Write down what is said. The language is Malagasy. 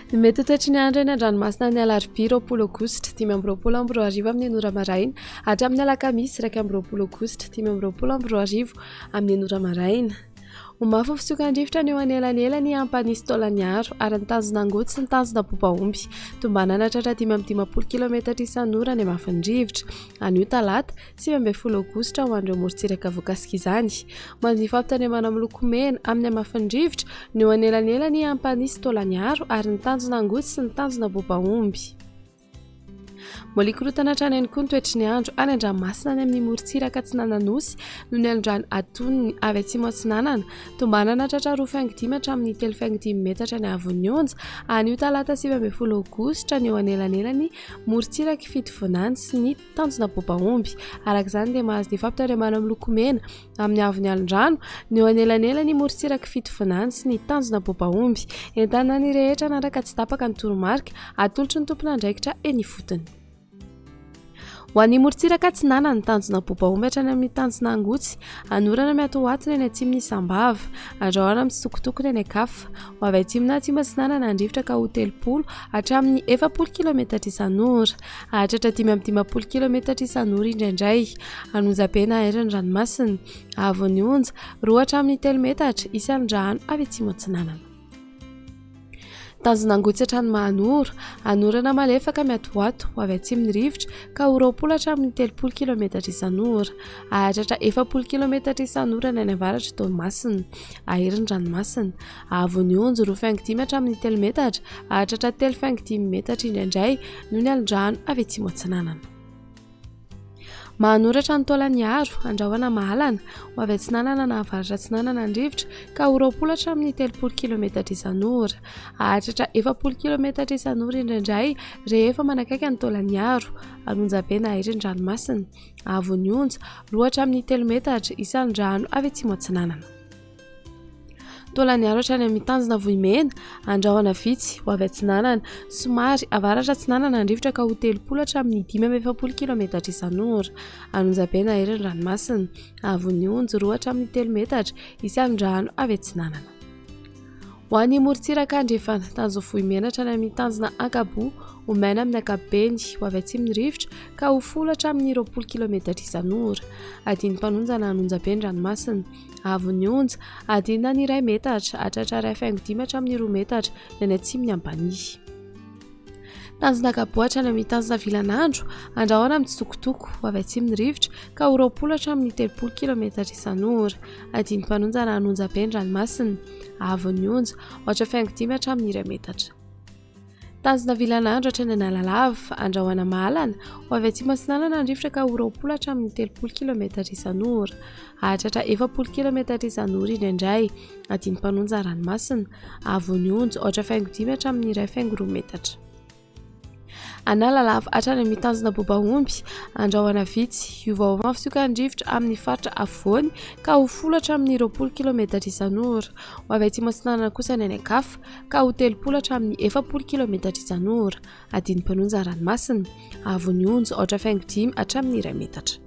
Ny mety ho toetry ny andro eny an-dranomasina ny alarobia 20 aogositra 2025 amin'ny enora maraina hatramin'ny alakamisy 21 aogositra 2025 amin'ny enora maraina. Ho mafy ny fisiokan-drivotra ny eo anelanelany Ampanihy sy Taolagnaro ary ny tanjona Angoty sy ny tanjona Bobaomby. Tombanana hatratra 55 kilometatra isan'ora ny hamafin'ny rivotra. Anio talata, 19 aogositra ho an'ireo morontsiraka voakasika izany. Mandia fampitandremana miloko mena amin'ny hamafin'ny rivotra ny eo anelanelany Ampanihy sy Taolagnaro ary ny tanjona Angoty sy ny tanjona Bobaomby. Mbola hikorontana hatrany ihany koa ny toetry ny andro any an-dranomasina any amin'ny morontsiraka atsinanan'Nosy noho ny alondrano atonony avy atsimo atsinanana. Tombanana hatratra roa faingo dimy hatramin'ny telo faingo dimy metatra ny haavon'ny onja anio talata 19 aogositra ny eo anelanelan'ny morontsirak'i Fitovinany sy ny tanjona Bobaomby. Araka izany dia mahazo ny fampitandremana miloko mena Amin'ny haavon'ny alon-drano, ny eo anelanelan'ny morontsirak'i Fitovinany sy ny tanjona Bobaomby. Entanina ny rehetra hanaraka tsy tapaka ny toromarika atolotry ny tompon'andraikitra eny ifotony. Ho an'ny morontsiraka atsinanana, ny tanjona Bobaomby hatrany amin'ny tanjona Angotsy, anorana miatoato ny any atsimon'i Sambava, andrahona mitsitokotoko ny any an-kafa. Ho avy atsimo na atsimo atsinanana ny rivotra ka ho 30 hatramin'ny 40 kilometatra isan'ora. Hahatratra 55 kilometatra isan'ora indraindray. An'Onjabe na Air ny ranomasina. Haavon'ny onja, 2 hatramin'ny 3 metatra, isan'ny avy atsimo atsinanana. Tanjona Angotsy hatrany Mahanoro. Anorana malefaka miatoato ho avy atsimo ny rivotra ka ho 20 hatramin'ny 30 kilometatra isan'ora. Hahatratra 40 kilometatra isan'ora ny any avaratr'i Toamasina. Ahery ny ranomasina. Haavon'ny onja 2 faingo 5 hatramin'ny 3 metatra, hahatratra 3 faingo 5 metatra indraindray noho ny alon-drano avy atsimo atsinanana. Mahanoratra ny Taolagnaro, andrahona mahalana, ho avy atsinanana na avaratra atsinanana ny rivotra ka ho 20 hatramin'ny 30 kilometatra isan'ora. Hahatratra 40 kilometatra isan'ora indraindray rehefa manakaiky an'i Taolagnaro, an'Onjabe na Airy ny ranomasina. Haavon'ny onja, 2 hatramin'ny 3 metatra isan'ny rano avy atsimo atsinanana. Taolagnaro hatrany amin'ny tanjona Vohimena, andrahona vitsy ho avy atsinanana, somary avaratra atsinanana ny rivotra ka ho 30 hatramin'ny 45 kilometatra isan'ora. An'Onjabe na Hery ny ranomasina, haavon'ny onjy 2 hatramin'ny 3 metatra isan'ny avy atsinanana. Ho an'ny morontsiraka andrefana, tanjona Vohimena hatrany amin'ny tanjona Ankaboa, ho maina amin'ny ankapobeny, ho avy atsimo ny rivotra ka ho 10 hatramin'ny 20 kilometatra isan'ora. Adin'ny mpanonja na An'Onjabe ny ranomasina. Haavon'ny onja, adinina ny iray metatra, hatratra iray faingo dimy hatramin'ny roa metatra ny any atsimon'i Ampanihy. Tanjona Ankaboa hatrany amin'ny tanjona Vilanandro, andrahona mitsitokotoko, ho avy atsimo ny rivotra ka ho 20 hatramin'ny 30 kilometatra isan'ora. Adin'ny mpanonja na an'onjabe ny ranomasina. Haavon'ny onja, ohatra faingo dimy hatramin'ny iray metatra. Tanjona Vilanandro hatrany Analalava, Andrahona Mahalana, ho avy atsimo atsinanana ny rivotra ka ho 20 hatramin'ny 30 kilometatra isan'ora. Hahatratra 40 kilometatra isan'ora indraindray. Adin'ny mpanonja ranomasina. Haavon'ny onja, aotra faingo dimy hatramin'ny iray faingo roa metatra. Analalava hatrany amin'ny tanjona Bobaomby, Andrahona vitsy, hiovaova ny fisiokan'ny rivotra amin'ny faritra afovoany ka ho folo hatramin'ny 20 kilometatra isan'ora. Ho avy atsimo atsinanana kosa ny any an-kafa. ka ho 30 hatramin'ny 40 kilometatra isan'ora. Adin'ny mpanonja ranomasina. Haavon'ny onja, aotra faingo dimy hatramin'ny iray metatra.